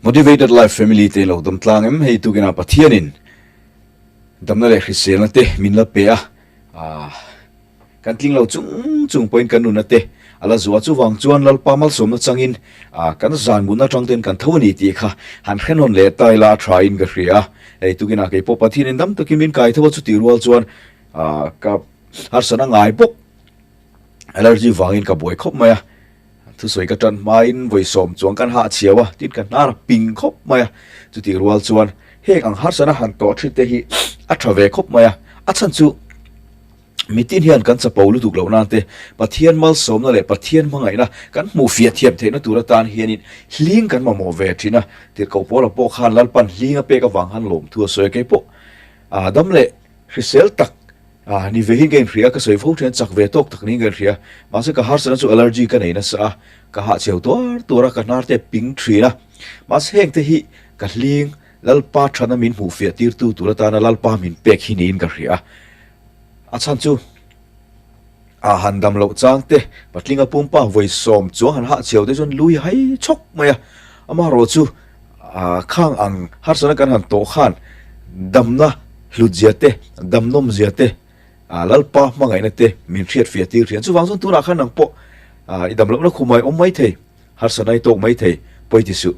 Motivated Life Family te lo dam tlang em hei tukin a Pathianin damna leh hriselna te min la pe a ah kan tling lo chung chung pawhin kan nunna te a la zuah chuvang chuan Lalpa malsawmna changin ah kan zan mutna atang ten kan tho a ni tih kha han hrenawn leh ta ila a tha in ka hria a hei tukin a keipawh Pathianin dam takin min kai tho a chutih rual chuan ah ka harsatna ngai bawk allergy vangin ka buai khawp mai a. Thusawi ka tan hmain vawi sawm chuang kan hah chhiau a, tin ka hnar a ping khawp mai a. Chutih rual chuan heng ang harsana han tawh thin te hi a tha ve khawp mai a. A chhan chu mitin hian kan chapo lutuk loh nan te, Pathian malsawmna leh Pathian hmangaihna kan hmuh fiah thiam theihna tur atan hianin hling kan mamawh ve thin a. Tirhkoh Paula pawh khan Lalpan hling a pek avang khan lawmthu a sawi a, keipawh dam leh hrisel tak Ah, ni ve hian ka inhria a, ka sawi fo thin a, chak ve tawk tak niin ka inhria. Mahse ka harsatna chu allergy ka nei nasa a, ka hahchhiau tuar tuar a, ka hnar te a ping thin a. Mahse heng te hi ka hling Lalpa thana min hmuh fiah tirtu tur atana Lalpa min pek hi niin ka hria a. A chhan chu ah han dam loh chang te, patlinga pumpa vawi sawm chuang han hahchhiau te chuan lui hai chhawk mai a. Amaherawh chu ah khang ang harsatna kan han tawh khan damna Hlutzia te, damnawmzia te, Lalpa hmangaihna te min hriat fiah tir thin. Chuvang chuan tunah khan nang pawh i damlohna khumah i awm mai thei, harsatna i tawk mai thei, pawi ti suh.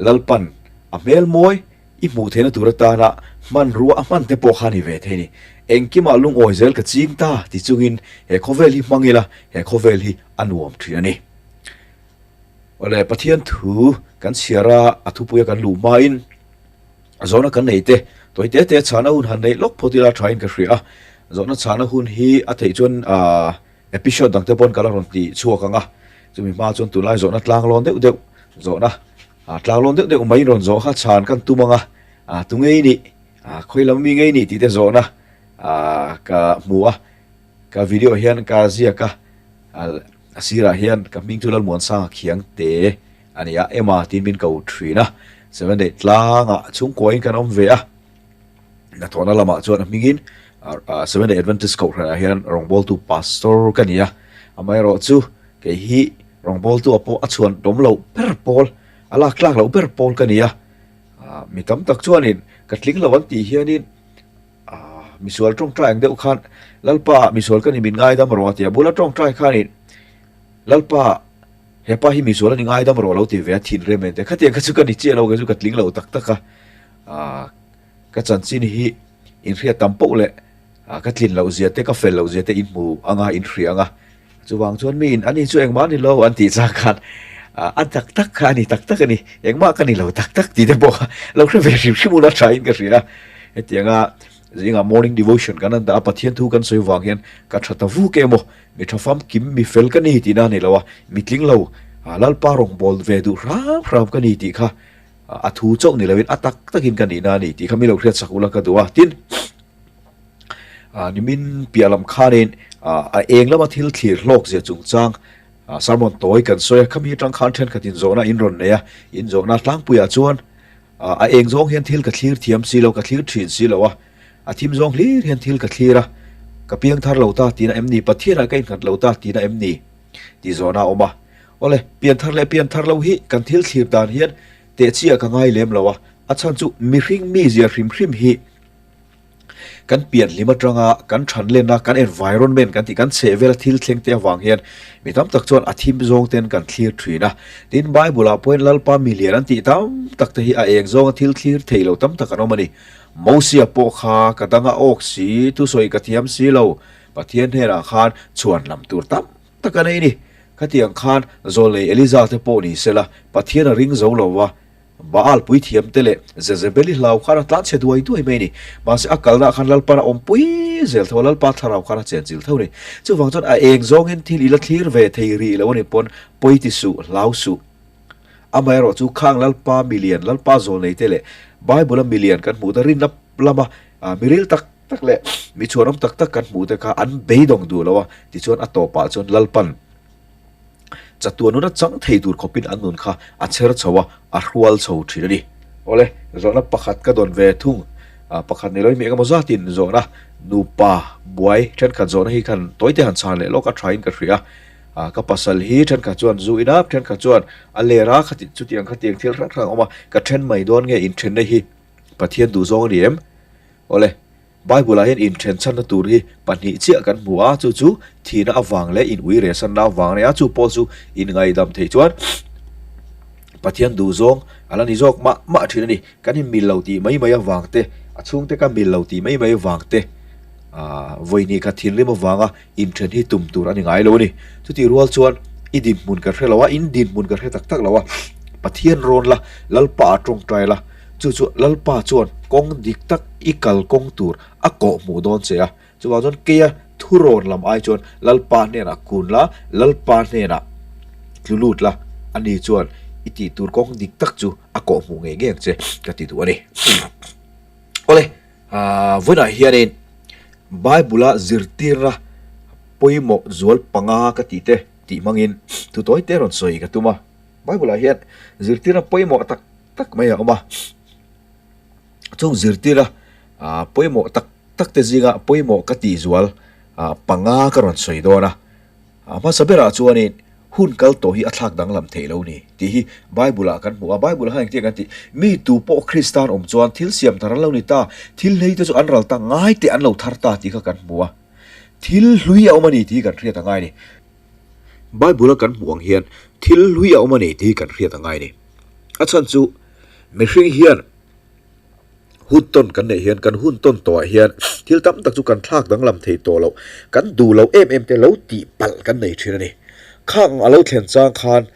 Lalpan a hmel mawi i hmuh theihna tur atana hmanrua a hman te pawh kha ni ve thei ni. Engkimah lungawi zel ka ching ta ti chungin he khawvel hi hmang ila, he khawvel hi a nuam thin a ni. Awle, Pathian thu kan chhiar a, a thupuia kan luh hmain, Zawhna kan nei te, tawi te te chhana hun han neih lawk phawt ila thain ka hria a, zawhna chhana hun hi a theih chuan aah episode dang te pawn ka la rawn tih chhuak ang a, chumi hma chuan tunlai zawhna tlang lawn deuh deuh zawhna ah tlang lawn deuh deuh mai rawn zawh kha chhan kan tum ang a, ah tu ngei nih ah khawi lam mi ngei nih tih te zawhna ah ka hmu a, ka video hian ka ziak a, a sirah hian ka hming chu Lalmuansanga khiang te. A ni a, Emma tiin min ko thin a, Seven Day tlangah chhungkuain kan awm ve a, hnathawhna lamah chuan a hmingin Seven Day Adventist Kohhranah hian rawngbawltu Pastor ka ni a, amaherawh chu kei hi rawngbawltu ah pawh a chhuan tawm loh ber pawl, a lak tlak loh ber pawl ka ni a, mi tam tak chuanin ka tling lo an tih hianin misual tawngtai ang deuh khan Lalpa misual ka ni min ngaidam rawh a ti a, bula tawngtai khanin Lalpa Hepa hi misual a ni ngai dam rawh lo ti ve a thin rem ente. Khatiang kha chu ka ni chiah lo, kei chu ka tling lo tak tak a. Aaa ka chanchin hi inhriat tam poh leh ka tlin loh zia te, ka fel loh zia te in hmu anga in hria anga. Chuvang chuan miin ani chu engmah a ni lo an tih chang khan a tak tak kha a ni tak tak a ni, engmah ka ni lo tak tak tih te pawh kha lo hre ve hrim hrim ula thain ka hria. Hetianga zingah morning devotion kan han dah a, Pathian thu kan sawi vang hian ka tha ta vuk em aw. Mi tha famkim, mi fel ka ni tihna a ni lo a, mi tling lo, Lalpa rawngbâwl ve duh hram hram ka ni tih kha a thu chauh ni loin a tak takin ka nihna a ni tih kha mi lo hriat sak ula ka duh a. Tin, nimin piah lam khanin a eng lama thil thlir hlawk zia chungchang sermon tawi kan sawi a, khami atang khan thenkhat inzawhna in rawn nei a, inzawhna tlangpuiah chuan a eng zawng hian thil ka thlir thiam si lo, ka thlir thin si lo a, A thim zawng hlir hian thil ka thlir a, ka piang thar lo ta tihna em ni, Pathianah ka innghat lo ta tihna em ni? tih zawhna a awm a. Awle, pian thar leh pian thar lo hi kan thil thlir dan hian teh chiah ka ngai lem lo a, a chhan chu mihring mizia hrim hrim hi kan pian hlim atanga kan than lenna, kan environment kan tih, kan chhehvela thil thleng te avang hian mi tam tak chuan a thim zawng ten kan thlir thin a. Tin, Bible-ah pawhin Lalpa milian an tih tam tak te hi a eng zawnga thil thlir thei lo tam tak an awm a ni. Mosia pawh kha ka dang a awk si, thusawi ka thiam si lo, Pathian hnenah khan chhuan lam tur tam tak a nei ni. Khatiang khan Zawlnei Eliza te pawh ni sela, Pathian a ring zo lo va, Baal puithiam te leh Jezebeli hlau khan a tlanchhe duai duai mai ni. Mahse a kalna khan Lalpan a awmpui zel tho a, Lalpa thlarau khan a chenchil tho ni. Chuvang chuan a eng zawngin thil i la thlir ve thei rih lo a ni pawn pawi ti suh, hlau suh. Amaherawh chu khang Lalpa milian, Lalpa zawlneite leh Bible-a milian kan hmuh te rinna lama miril tak tak leh mi chhuanawm tak tak kan hmuh te kha an beidawng duh lo a, tichuan a tawpah chuan Lalpan chatuan nuna chang thei tur khawpin an nun kha a chher chho a, a hrual chho thin a ni. Awle, zawhna pakhat ka dawn ve thung, pakhat ni loin mi engemaw zatin zawhna nupa buai thenkhat zawhna hi khan tawite han chhan leh lawk a thain ka hria. Ka pasal hi thenkhat chuan zu in a, thenkhat chuan a ler a, khati chutiang khatiang thil hrang hrang a awm a, ka then mai dawn nge inthenna hi Pathian duhzawng a ni em? Awle, Bible ah hian inthen chhanna tur hi pahnih chiah kan hmu a, chu chu thihna avang leh in ui rehsanna avang a ni a, chu pawh chu inngaidam theih chuan Pathian duhzawng a la ni zawk mah mah thin a ni. Kan inmil lo tih mai mai avang te, a chhungte ka mil lo tih mai mai avang te, aah vawihnih khat thinrim avanga inthen hi tum tur a ni ngai lo a ni. Chutih rual chuan i dinhmun ka hre lo a, in dinhmun ka hre tak tak lo a, Pathian rawn la, Lalpa a tawngtai la, chu chu Lalpa chuan kawng dik tak i kal kawng tur a kawh hmuh dawn che a. Chuvang chuan keia thurawn lam ai chuan Lalpa hnenah kun la, Lalpa hnenah tlu lut la, ani chuan i tih tur kawng dik tak chu a kawh hmuh ngei ngei ang che ka ti duh a ni. Awle, vawiinah hianin Bible-a zirtirna pawimawh zual panga ka tih te tih hmangin thu tawi te rawn sawi ka tum a. Bible-ah hian zirtirna pawimawh tak tak mai a awm a. Chung zirtirna pawimawh tak tak te zinga pawimawh ka tih zual panga ka rawn sawi dawn a. A hmasa berah chuanin hun kal tawh hi a thlak danglam theih lo ni tih hi Bible-ah kan hmu a. Bible-ah khan engtin kan tih? Mi tu pawh Kristan awm chuan thil siam thar an lo ni ta, thil hlei te chu an ral ta, ngai teh an lo thar ta tih kha kan hmu a. Thil hlui a awm a ni tih hi kan hriat a ngai a ni. Bible-a kan hmuh ang hian thil hlui a awm a ni tih hi kan hriat a ngai a ni. A chhan chu mihring hian Hun tawn kan neih hian kan hun tawn tawhah hian thil tam tak chu kan thlak danglam thei tawh loh, kan duh loh em em te lo tih palh kan nei thin a ni. Khang a lo thlen chang khan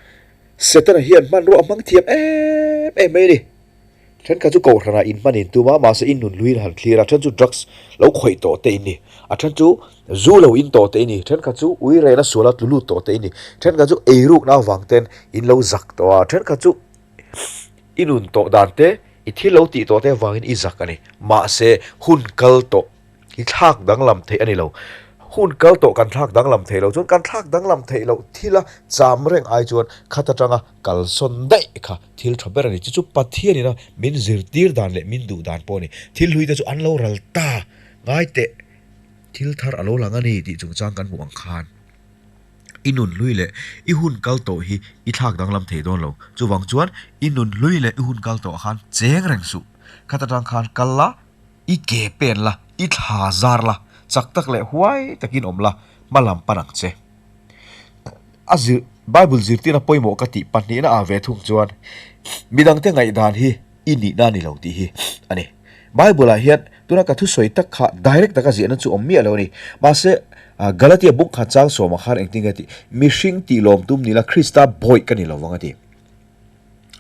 Setana hian hmanrua a hmang thiam em em mai a ni. Thenkhat chu kohhranah in hman in tum a, mahse in nun hluin han thlir a, then chu drugs lo khawih tawh te in ni, a then chu zu lo in tawh te in ni, thenkhat chu ui rehna suala tlu lut tawh te in ni, thenkhat chu eirukna avang ten in lo zak tawh a, thenkhat chu I nun tawh dan te, i thil lo tih tawh te avangin i zak a ni. Mahse, hun kal tawh hi thlak danglam theih a ni lo. Hun kal tawh kan thlak danglam theih loh chuan kan thlak danglam theih loh thila cham reng ai chuan khat atanga kalsawn daih kha thil tha ber a ni. Chu chu Pathianina min zirtir dan leh min duh dan pawh a ni. Thil hlui te chu an lo ral ta ngai teh, thil thar a lo lang a ni tih chungchang kan hmuh ang khan. I nun hlui leh i hun kal tawh hi i thlak danglam thei dawn lo. Chuvang chuan i nun hlui leh i hun kal tawh khan cheng reng suh. Khat atang khan kal la, i ke pen la, i thla zar la, chak tak leh huai takin awm la, hma lam pan ang che. A zir, Bible zirtirna pawimawh ka tih pahnihna ah ve thung chuan midangte ngaihdan hi i nihna a ni lo tih hi a ni. Bible ah hian tuna ka thusawi tak kha direct taka ziahna chu awm miah lo a ni. Mahse, Galatia buk khat chang sawmah khan engtin nge tih, Mihring tih lawm tum nila Krista bawih ka ni lo vang a ti.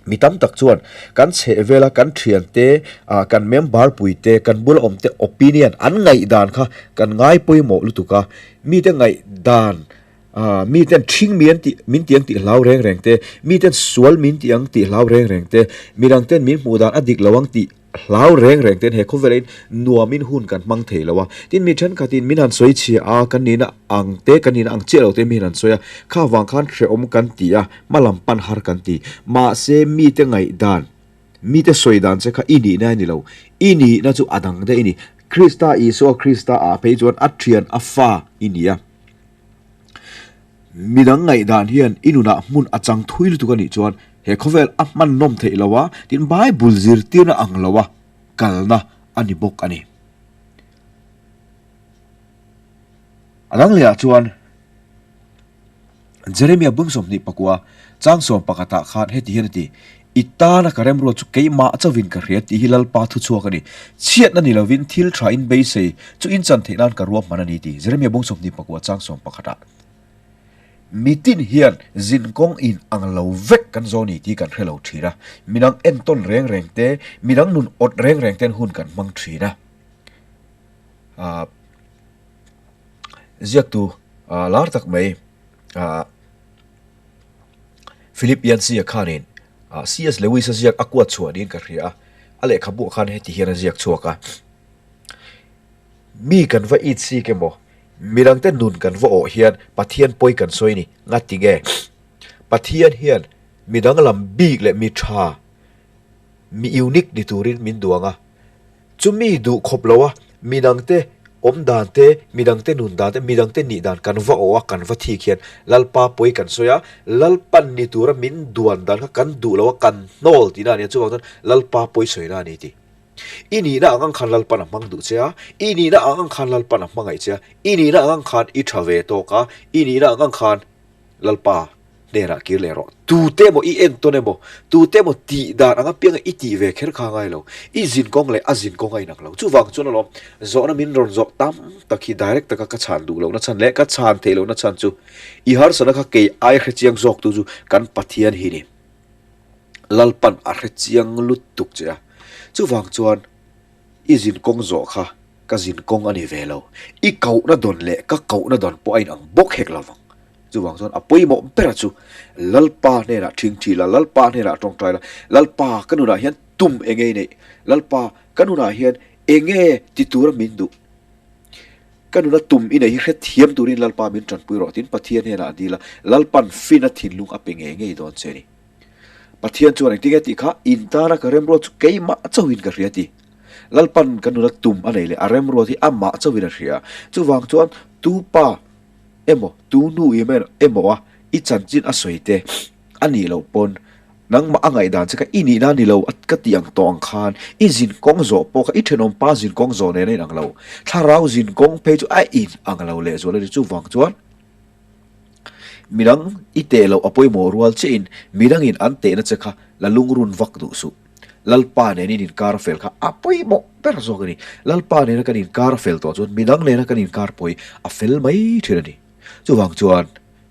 Mi tam tak chuan kan chheh vela kan thiante, kan member puite, kan bula awmte opinion an ngaihdan kha kan ngai pawimawh lutuk a. Mite ngaihdan Aaa, miten ṭhing mi an tih, min ti ang tih hlau reng reng te, miten sual min ti ang tih hlau reng reng te, midang ten min hmuh dan a dik lo ang tih hlau reng reng ten he khawvelain nuamin hun kan hmang thei lo a. Tin, mi ṭhenkhatin min han sawi chhia a, kan nihna ang te, kan nihna ang chiah lo te min han sawi a, kha vang khan hrehawm kan ti a, hma lam pan har kan ti. Mahse, mite ngaihdan, mite sawi dan che kha i nihna a ni lo, i nihna chu a dang daih a ni. Krista Isua Krista ah phei chuan a ṭhian, a fa i ni a. Midang ngaihdan hian i nunah hmun a chang thui lutuk a nih chuan he khawvel a hman nawm theih lo a, tin Bible zirtirna ang lo a kalna a ni bawk a ni. A dang lehah chuan Jeremia bung 24 chang sawm pakhatah khan heti hian a ti, I tana ka remruat chu keimah chauhin ka hria tih hi Lalpa thuchhuak a ni. Chhiatna ni lovin thil tha in beisei chu in chan theih nan ka ruahman a ni ti Jeremia bung 24 chang sawm pakhatah. Mitin hian zin kawng in ang lo vek kan zawn ni tih kan hre lo thin a, midang entawn reng reng te, midang nun awt reng reng ten hun kan hmang thin a. Aaa ziaktu lar tak mai aaa. Philip Yancey-a khanin CS Lewis-a ziak a kuat chhuah niin ka hria a, a lehkhabuah khan heti hian a ziak chhuak a, Mi kan va it sik emaw, midangte nun kan va awh hian Pathian pawi kan sawi ni, ngati nge? Pathian hian midang lam bik leh mi tha, mi unique ni turin min duang a, chumi duh khawp loa midangte. Awm dan te, midangte nun dan te, midangte nih dan kan va awh a, kan va thik hian Lalpa pawi kan sawi a, Lalpan ni tura min duan dan kha kan duh lo a, kan hnawl tihna a ni a, chuvang chuan Lalpa pawi sawina a ni tih. I nihna ang ang khan Lalpan a hmang duh che a, i nihna ang ang khan Lalpan a hmangaih che a, i nihna ang ang khan i tha ve tawk a, i nihna ang ang khan Lalpa hnenah kir leh rawh. Tute emaw i entawn emaw, tute emaw tih dan ang apianga i tih ve kher kha ngai lo. I zinkawng leh a zinkawng a inang lo. Chuvang chuan alawm, zawhna min rawn zawh tam tak hi direct taka ka chhan duh lohna chhan leh ka chhan theih lohna chhan chu i harsatna kha kei ai hrechiang zawktu chu kan Pathian hi ni. Lalpan a hrechiang lutuk che a. Chuvang chuan i zinkawng zawh kha ka zinkawng a ni ve lo. I kohna dawn leh ka kohna dawn pawh a inang bawk hek lovang. Chuvang chuan a pawimawh bera chu Lalpa hnenah ṭhingṭhi la, Lalpa hnenah ṭawngṭai la, Lalpa ka nunah hian tum enge i neih? Lalpa ka nunah hian enge ti tura min duh? Ka nuna tum i neih hi hrethiam turin Lalpa min ṭanpui rawh tiin Pathian hnenah a dil a, Lalpan fina thinlung a pe ngei ngei dawn che a ni. Pathian chuan engtin nge tih kha in tana ka remruat chu keimah chauhin ka hria ti. Lalpan ka nuna tum a nei leh a remruat hi amah chauhin a hria. Chuvang chuan tu pa emaw tu nu emaw a i chanchin a sawi te a nih loh pawn nangmah a ngaihdan che kha i nihna ni lo ka tih ang tawh ang khan i zin kawng zawh pawh kha i thenawm pa zin kawng zawh nen a inang lo. Thlarau zin kawng phei chu a inang lo lehzual a ni. Chuvang chuan Midang i teh loh a pawimawh rual chiahin midangin an tehna che kha la lungrun vak duh suh. Lalpa nen in inkar fel kha a pawimawh ber zawk a ni. Lalpa nena kan inkar fel tawh chuan midang nena kan inkar pawh hi a fel mai thin a ni. Chuvang chuan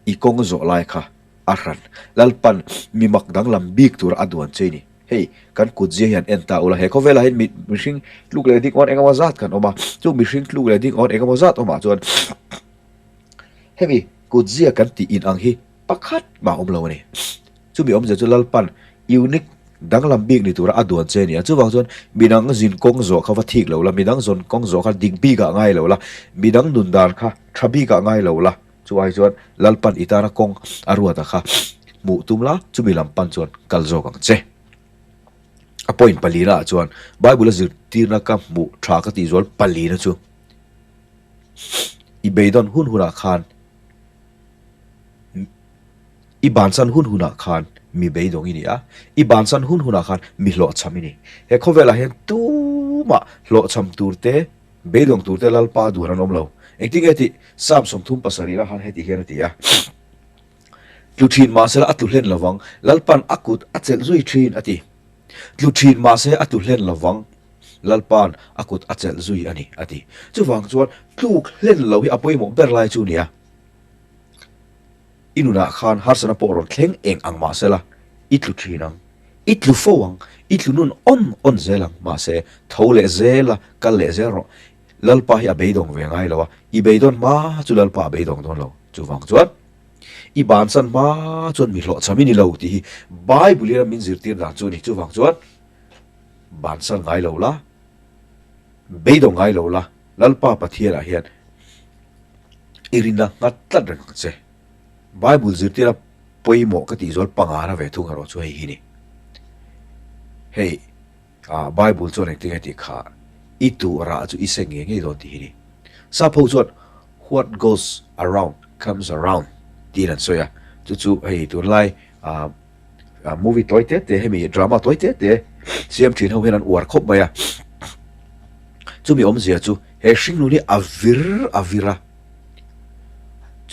i kawng zawh lai kha a hran. Lalpan mi mak danglam bik tura a duan che ni. Hei, kan kutzia hian en ta ula, he khawvelah hian mihring tluk leh ding awn engemaw zat kan awm a, chu mihring tluk leh ding awn engemaw zat awmah chuan Hemi kutzia kan tih in ang hi pakhat mah a awm lo a ni. Chumi awmzia chu Lalpan unique danglam bik ni tura a duan che a ni a. Chuvang chuan midang zin kawng zawh kha va thik lo la, midang zawn kawng zawh kha dik bikah ngai lo la, midang nun dan kha tha bikah ngai lo la, chu ai chuan Lalpan i tana kawng a ruata kha hmuh tum la, chumi lam pan chuan kal zawk ang che. A point palina ah chuan Bible a zirtirna ka hmuh tha ka tih zual palina chu. I beidawn hun hunah khan I bansan hun hunah khan mi beidawng i ni a, i bansan hun hunah khan mi hlawhchham i ni. He khawvelah hian tumah hlawhchham tur te, beidawng tur te Lalpa duan an awm lo. Engtin nge tih? Psalm 37 ah khan heti hian a ti a, Tlu thin mahsela a tlu hlen lovang, Lalpan a kut a chelh zui thin a ti. Tlu thin mahse a tlu hlen lovang. Lalpa'n a kut a chelh zui a ni, a ti. Chuvang chuan tluk hlen lo hi a pawimawh ber lai chu nia. I nunah khan harsatna pawh rawn thleng eng ang mah sela, i tlu thin ang, i tlu fo ang, i tlu nun awn awn zel ang, mahse tho leh zel a, kal leh zel rawh. Lalpa hi a beidawng ve ngai lo a, i beidawn hma chu Lalpa a beidawng dawn lo. Chuvang chuan i bansan hma chuan mi hlawhchham i ni lo tih hi Bible in a min zirtir dan chu a ni. Chuvang chuan. Bansan ngai lo la, beidawng ngai lo la, Lalpa Pathianah hian i rinna nghat tlat reng ang che. Bible zirtira pawimawh ka tih zual pangana ve thung erawh chu hei hi ni. Hei ah Bible chuan engtin nge tih kha i tuh rah chu i seng ngei ngei dawn tih hi ni. Sap ho chuan what goes around comes around tiin an sawi a, chu chu hei tunlai ah Movie tawi te te hemi drama tawi te te siam thin ho hian an uar khawp mai a, chumi awmzia chu he hringnun hi a vir a vir a,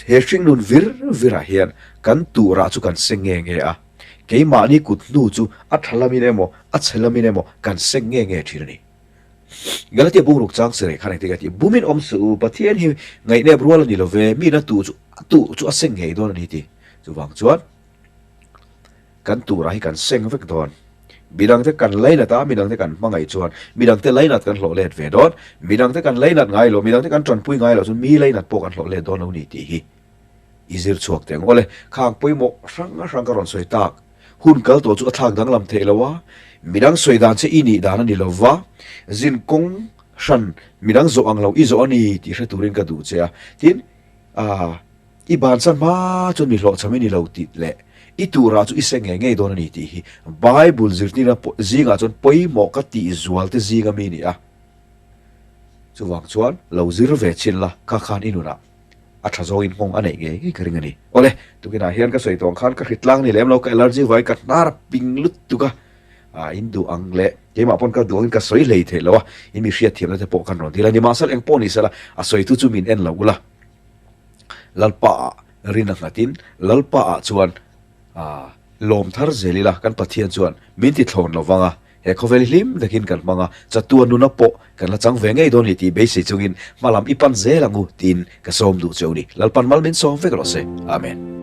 he hringnun vir vir ah hian kan tuhrah chu kan seng nge nge a, keimahni kut hnu chu a tha lamin emaw a chhe lamin emaw kan seng nge nge thin a ni. Galatia bungruk chang sereh khan engtin nge tih bumin awm suh u, Pathian hi ngaihnep rual a ni lo ve, mi na tuh chu a tuh chu a seng ngei dawn a ni tih. Chuvang chuan. Kan turah hi kan seng vek dawn. Midangte kan lainat a, midangte kan hmangaih chuan midangte lainat kan hlawh let ve dawn. Midangte kan lainat ngai lo, midangte kan tanpui ngai lo chuan mi lainat pawh kan hlawh let dawn lo ni tih hi i zir chhuak teh ang. Awle, khang pawimawh hrang hrang ka rawn sawi tak. Hun kal tawh chu a thlak danglam theih lo a, midang sawi dan che i nih dan a ni lo va, zin kawng hran midang zawh ang lo i zawh a ni tih hre turin ka duh che a. Tin, ah. I bansan hma chuan mi hlawhchham i ni lo tih leh i turah chu i seng ngei ngei dawn a ni tih hi Bible zirtirna zingah chuan pawimawh ka tih zual te zinga mi a ni a. Chuvang chuan lo zir ve chin la, kha khan i nunah a tha zawngin nghawng a neih ngei ngei ka ring a ni. Awle, tukinah hian ka sawi tawh ang khan ka hrit tlang ni lem lo, ka allergy vangin ka hnar a ping lutuk a, ah in duh ang leh keimah pawn ka duh angin ka sawi hlei theih lo a, in mi hriatthiamna te pawh kan rawn dil a ni. Mahse eng pawh ni sela, a sawitu chu min en lo ula, Lalpa ah rin a nghatin Lalpa ah chuan ah lawm thar zel ila kan Pathian chuan min ti thlawn lo vang a, he khawvel hi hlim takin kan hmang a, chatuan nuna pawh kan la chang ve ngei dawn ni tih beisei chungin hma lam i pan zel ang u tiin ka sawm duh cheu ni. Lalpan mal min sawm vek rawh se. Amen.